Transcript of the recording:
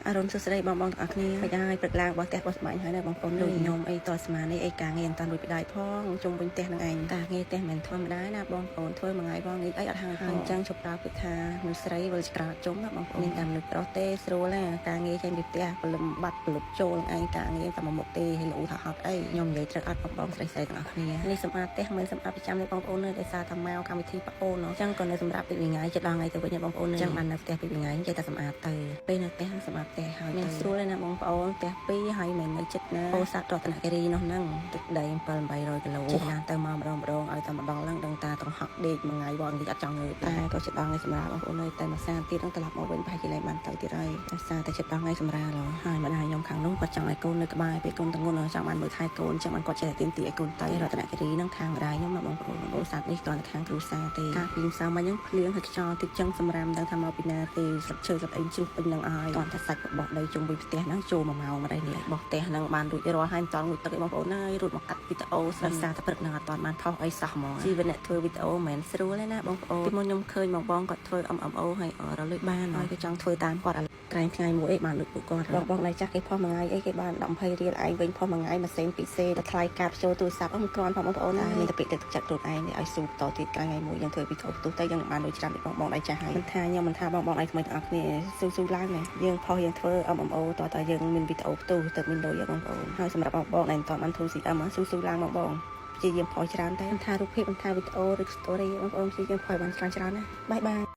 អរុណសួស្តីបងបងទាំងអស់គ្នាមិនហើយព្រឹកឡើងបោះផ្ទះបោះស្បាញ់ហើយណាបងប្អូនដូចខ្ញុំអីតស្មាននេះអីការងារមិនតាន់រួចពីដៃផងជុំវិញផ្ទះនឹងឯងការងារផ្ទះមិនធម្មតាណាបងប្អូនធ្វើមួយថ្ងៃបងងាយអីអត់ហើយផងអញ្ចឹងជប់ប្រើពាក្យថាមនុស្សស្រីវិលឆ្ក្រាជុំណាបងប្អូនមានតែមនុស្សប្រុសទេស្រួលណាការងារចេញពីផ្ទះព្រលឹមបាត់ព្រលប់ចូលនឹងឯងការងារតែមួយមុខទេហើយលូថាហត់អីខ្ញុំនិយាយត្រូវអត់បងបងស្រីស្រីទាំងអស់គ្នានេះសម្អាតផ្ទះមិនសម្អាតប្រចាំទេបងប្អូននៅដោយសារតែមកកម្មវិធីប្អូនអញ្ចឹងក៏នៅសម្រាប់ពីថ្ងៃចិត្តដល់ថ្ងៃទៅវិញបងប្អូនអញ្ចឹងបាននៅផ្ទះពីថ្ងៃចេះតែសម្អាតទៅពេលនៅផ្ទះសម្អាតផ្ទះហើយមានស្រួលទេណាបងប្អូនផ្ទះពីរហើយមិននៅចិត្តណាពោធិ៍សាត់រតនគិរីនោះហ្នឹងទឹកដី7 800គីឡូជិះឡានទៅមកម្ដងម្ដងឲ្យតែម្ដងឡើងដឹងតាទាំងហក់ដេកមួយថ្ងៃបងនិយាយអត់ចង់ងើបតែក៏ចិត្តដល់ថ្ងៃសម្រាប់បងប្អូនអើយតែមួយសានទៀតហ្នឹងត្រឡប់មកវិញប្រហែលជាលែងបានទៅទៀតហើយដោយសារតែចិត្តដល់ថ្ងៃសម្រាប់ហើយម្ដាយខ្ញុំខាងនោះគាត់ចង់ឲ្យកូននៅក្បែរពេលកូនតងន់ចង់បានមើលថែកូនចឹងបានគាត់ចេះតែទាមទារឲ្យកូនទៅរតនគិរីហ្នឹងខាងម្ដាយខ្ញុំណាបងប្អូនពោធិ៍សាត់នេះគ្រាន់តែខាងគ្រួសារទេកាលពីម្សិលមិញហ្នឹងភ្លៀងហើយខ្យល់តិចចឹងសម្រាមដឹងថាមកពីណាទេស្លឹកឈើស្លឹកអីជ្រុះពេញហ្នឹងហើយគ្រាន់តែសាច់បោះដីជុំវិញផ្ទះហ្នឹងចូល1ម៉ោងម្ដេចនេះបោះផ្ទះហ្នឹងបានរួចរាល់ហើយមិនតន់ងូតទឹកឯបងប្អូនអើយរួចមកកាត់វីដេអូស្ដោយសារតែព្រឹកហ្នឹងអត់ទាន់បានថតអីសោះហ្មងជីវិតអ្នកធ្វើវីដេអូមិនមែនស្រួលទេណាបងប្អូនពីមុនខ្ញុំឃើញបងបងគាត់ធ្វើ MMO ហើយរលុយបានហើយក៏ចង់ធ្វើតាមគាត់ក្រែងថ្ងៃមួយអីបានដូចពួកគាត់បងបងដៃចាស់គេផុសមួយថ្ងៃអីគេបាន10 20រៀលឯងវិញផុសមួយថ្ងៃមួយសេនពីរសេនតែថ្លៃកាតចូលទូរស័ព្ទអឺមិនគ្រាន់ផងបងប្អូនណាមានតែពាក្យទឹកចិត្តខ្លួនឯងឲ្យស៊ូបន្តទៀតក្រែងថ្ងៃមួយយើងធ្វើវីដេអូផ្ទុះទៅយើងបានលុយច្រើនដូចបងបងដៃចាស់ហើយមិនថាខ្ញុំមិនថាបងបងដៃថ្មីទាំងអស់គ្នាស៊ូស៊ូឡើងណាយើងផុសយើងធ្វើ MMO តោះតែយើងមានវីដេអូផ្ទុះទៅមានលុយបងប្អូនហើយសម្រាប់បងបងដែលមិនទាន់បានធូរ CM ស៊ូស៊ូឡើងបងបងព្យាយាមផុសច្រើនតែមិនថារូបភាពមិនថាវីដេអូឬ story បងប្អូនព្យាយាមផុសឲ្យបានច្រើនច្រើនណាbye bye.